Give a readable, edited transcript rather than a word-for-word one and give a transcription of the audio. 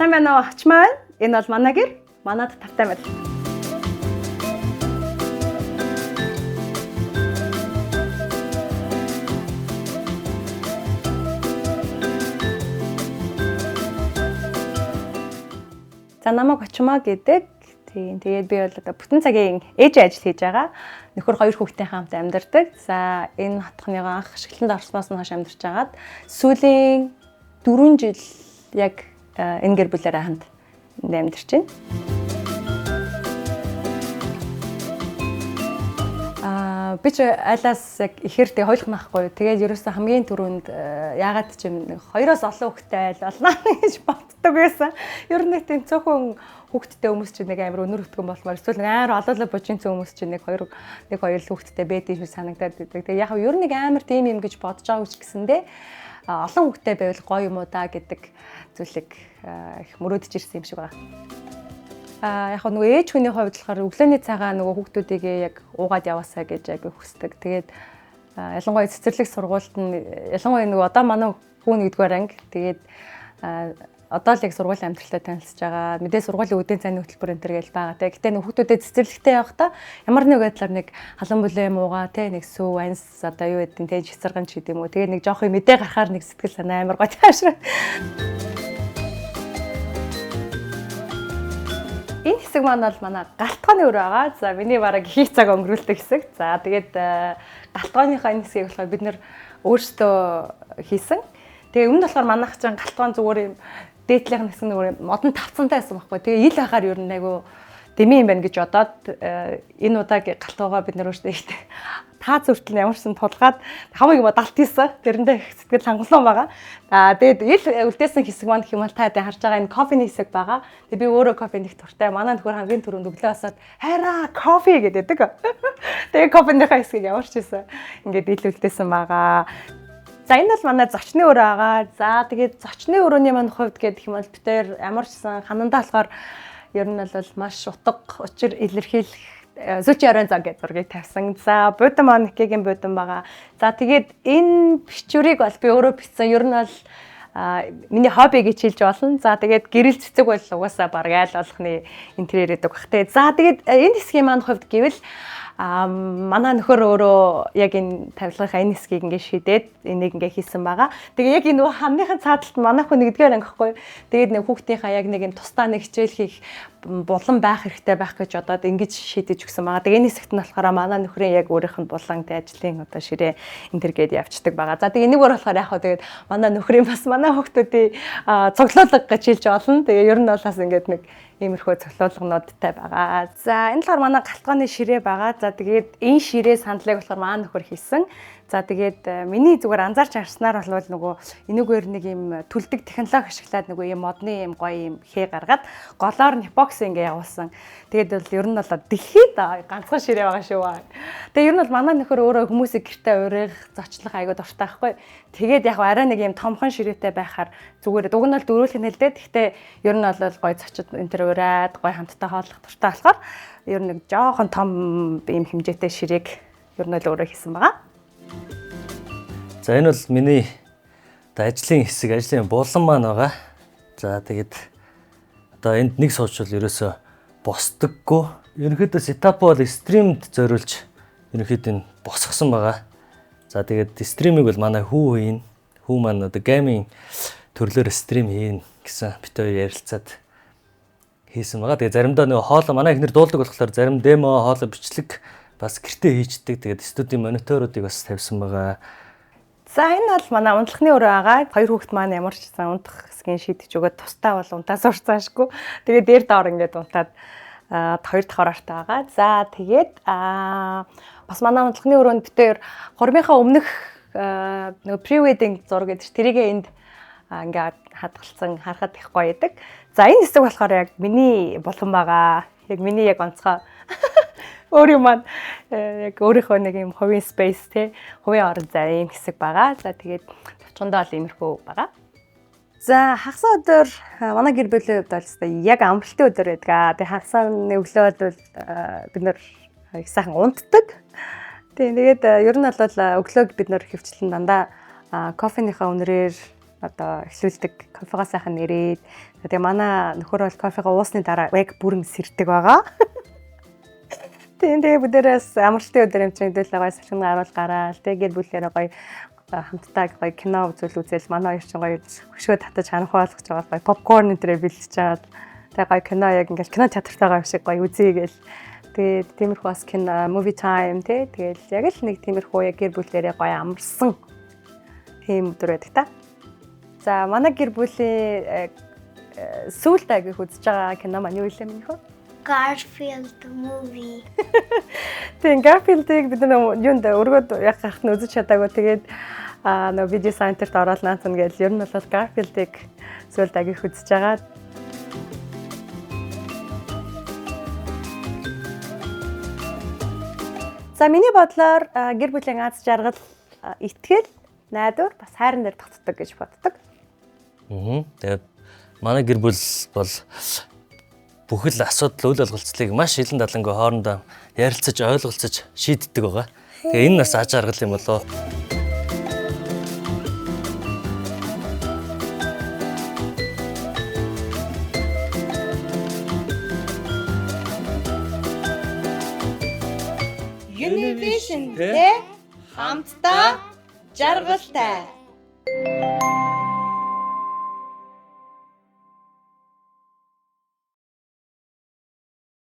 Сайн байна уу? Очмоо байна. Энэ бол манай гэр. Манад тавтай морил. За, намайг Очмоо гэдэг. Тийм. Тэгээд би бол одоо бүтэн цагийн ээж ажил хийж байгаа. Нөхөр, хоёр хүүхэдтэй хамт амьдардаг. За, энэ хотхныгоо анх шиглэлд орсноос нь хойш амьдарч агаад сүүлийн 4 жил яг энэ гэр бүлээрээ хамт энд амьдарч байна. Аа, би ч айлаас яг ихэр тэг хоёулах нахгүй. Тэгээд ерөөсөө хамгийн түрүүнд яагаад ч юм нэг хоёроос олон хүүхэдтэй айл болно гэж боддог байсан. Ер нь нэг тийм цөөхөн хүүхэдтэй хүмүүс чинь нэг амар өнөр өтгөн болмоор, эсвэл нэг амар олоолаа божинцэн хүмүүс чинь нэг хоёр, нэг хоёр л хүүхэдтэй байдгийг шиг санагдаад байдаг. Тэгээ яг ер нь нэг амар тийм юм гэж бодож байгаа ч гэсэндээ олон хүүхэдтэй байвал гоё юм уу да гэдэг зүйлийг их мөрөөдөж ирсэн юм шиг байна. А яг нөгөө ээж хүний хувьд болохоор өглөөний цагаа нөгөө хүүхдүүдийг яг уугаад яваасаа гэж айгүй хүсдэг. Тэгээд ялангуяа цэцэрлэг сургуульд нь, ялангуяа нөгөө одоо манай хүү нэгдүгээр анги, тэгээд одоо л яг сургуулийн амьдралтай танилцж байгаа. Мэдээ сургуулийн үдийн цайны хөтөлбөр энэ төр гээл байгаа те. Гэтэ нөгөө хүүхдүүдэд цэцэрлэгтээ явахдаа ямар нэг байдлаар нэг халан бүлээ муугаа те, нэг сүү анс одоо юу гэдэг те, жицарган ч гэдэг юм уу. Тэгээд нэг жоох юм мэдээ гарахаар нэг сэтгэл санаа амар гоё таашраа. Энэ хэсэг маань бол манай галтгооны өрөө байгаа. За, миний бараг их цаг өнгөрүүлдэг хэсэг. За, тэгээд галтгооныхоо энэ хэсгийг болохоор бид нэр өөрсдөө хийсэн. Тэгээ өмнө нь болохоор манайх чинь галтгоон зүгээр юм дээдлийнх нь хэсэг нэг модон тавцантай байсан байхгүй. Тэгээ ил ахаар ер нь айгу дэмий юм байна гэж бодоод энэ удаагийн галтгоогоо бид нэр өөрсдөө ихтэй таа зүртэл ямар ч сан тулгаад хамаг юм далт хийсэн. Тэрэндээ их сэтгэл хангалуун байгаа. Аа, тэгээд ил үлдээсэн хэсэг маань гэх юм бол та хэдий харж байгаа энэ кофений хэсэг байгаа. Тэгээд би өөрөө кофе нэг дуртай. Манай нөхөр хамгийн түрүүнд өглөө босоод "Хайраа, кофе" гэдэг. Тэгээд кофеныхаа хэсгийг ямар ч байсан ингээд ил үлдээсэн байгаа. За, энэ бол манай зочны өрөө байгаа. За, тэгээд зочны өрөөний маань хувьд гэх юм бол бид тэр ямар ч сан ханандаа болохоор ер нь бол маш утга учир илэрхийлэх сүүчийн оройн зог гэж зургийг тавьсан. За, буудан маань Никигийн буудан байгаа. За, тэгээд энэ бичвэрийг бол би өөрөө бичсэн. Ер нь бол миний хобби гэж хэлж болно. За, тэгээд гэрэл цэцэг бол угаасаа бараг айл болгоны интерьер гэдэг бах те. За, тэгээд энэ хэсгийн маань хувьд гэвэл манай нөхөр өөрөө яг энэ тавилгынхаа энэ хэсгийг ингээ шидээд энийг ингээ хийсэн байгаа. Тэгээ яг энэ нөгөө хамныхын цаадалт манай хүн нэгдүгээр анги гэхгүй. Тэгээд нэг хүүхдийнхаа яг нэг юм тусдаа нэг хичээл хийх булан байх хэрэгтэй байх гэж бодоод ингэж шийдэж өгсөн байгаа. Тэгээ энэ хэсэгт нь болохоор манай нөхрийн яг өөрийнх нь булан тэ, ажлын одоо ширээ энэ төр гээд явцдаг байгаа. За, тэгээ энэгээр болохоор яг хаа тэгээд манай нөхрийн бас манай хүүхдүүдийн цоглуулга гэж хэлж болно. Тэгээ ер нь бол бас ингээд нэг иймэрхүү цоглуулгануудтай байгаа. За, энэ болохоор манай галтгооны ширээ байгаа. За, тэгээд энэ ширээ сандлыг болохоор манай нөхөр хийсэн. За, тэгээд миний зүгээр анзаарч харснаар бол нөгөө энүүгээр нэг юм түлдэг технологи ашиглаад нөгөө юм модны юм гоё юм хээ гаргаад голоор нь эпокси ингээ явуулсан. Тэгээд бол ер нь бол дэлхийд ганцхан ширээ байгаа шүү. Тэгээд ер нь бол манай нөхөр өөрөө хүмүүсийг гэртээ урих, зочлох айгуу дуртай байхгүй. Тэгээд яг арай нэг юм томхон ширээтэй байхаар зүгээр дуг нь бол дөрөөлөх нь л дээ. Гэхдээ ер нь бол гоё зочид энэ төр ураад гоё хамтдаа хооллох дуртай болохоор ер нь нэг жоохон том ийм хэмжээтэй ширээг ер нь л өөрөө хийсэн байгаа. За, энэ бол миний одоо ажлын хэсэг, ажлын булан маань байгаа. За, тэгээд одоо энд нэг суучвал ерөөсөө босдоггүй. Ерөнхийдөө setup бол stream д зориулж ерөнхийдөө энэ босгосон байгаа. За, тэгээд stream ийг бол манай хүү хийн. Хүү маань одоо gaming төрлөөр stream хийн гэсэн бид хоёр ярилцаад хийсэн байгаа. Тэгээд заримдаа нөгөө хоолой, манай эхнэр дуулдаг болохоор зарим demo, хоолой бичлэг бас гэртээ хийчдэг. Тэгээд студийн мониторуудыг бас тавьсан байгаа. За, энэ бол манай унтлахны өрөө байгаа. Хоёр хүүхэд маань ямар ч сан унтах хэсгийг шийдэж өгөөд тусдаа бол унтаа сурцаашгүй. Тэгээд дээр доор ингээд унтаад хоёр дахь ороотой байгаа. За, тэгээд бас манай унтлахны өрөөнд бид хоёр гурмынхаа өмнөх нөгөө pre-wedding зураг гэдэг чинь тэрийг энд ингээд хадгалсан, харахад их гоё байдаг. За, энэ хэсэг болохоор яг миний булан байгаа. Яг миний яг онцгой өөр юм маань яг өөрийнхөө нэг юм хувийн space те, хувийн орон зай ийм хэсэг байгаа. За, тэгээд товчхондоо л иймэрхүү байгаа. За, хагас өдөр манай гэр бүлийн хувьд бол ёстой яг амралтын өдөр байдаг. Тэгээ хагасны өглөө бол бид нэр их сайхан унтдаг. Тийм, тэгээд ер нь бол өглөөг бид нэр хөвчлэн дандаа кофеныхаа үнрээр одоо эхлүүлдэг, кофегоо сайхан нэрээд, тэгээ манай нөхөр бол кофегоо уусны дараа яг бүрэн сэрдэг байгаа. Тийм, тэгээ бүгдээрээс амралтын өдөр юм чинь хэдүүлээ гоё салхин гаруул гараал, тэгээ гэр бүлээрээ гоё хамтдаа гоё кино үзүүл үзэл, манай хоёр чинь гоё хөшгөө татаж харанхуй болгож байгаа, гоё попкорн энэ тэрэ бэлдэж чаад, тэгээ гоё кино яг ингээл кино театртайгаа юм шиг гоё үзье гээл. Тэгээд тиймэрхүү бас кино movie time тий, тэгэл яг л нэг тиймэрхүү яг гэр бүлээрээ гоё амарсан тийм өдөр байдаг та. За, манай гэр бүлийн сүүлд агих үзэж байгаа кино маань юу илээ минийхөө? Garfield movie. Тийм, Garfield-ыг бид нар юунд өргөд яг гарах нь үзэж чадаагүй. Тэгээд нөгөө video center-т ороод наацна гэж ер нь бол Garfield-ыг сүүлд агих үзэж байгаа. За, миний бодлоор гэр бүлийн аз жаргал итгэл, найдвар, бас хайран дээр тогтдог гэж боддог. Аа. Тэгээд манай гэр бүл бол бүхэл асуудал үйл ойлголцлыг маш илэн далангүй хоорондоо ярилцаж, ойлголцож шийддэг байгаа. Тэгээ энэ нас аз жаргал юм болоо. Univision тэ хамтдаа жаргалтай.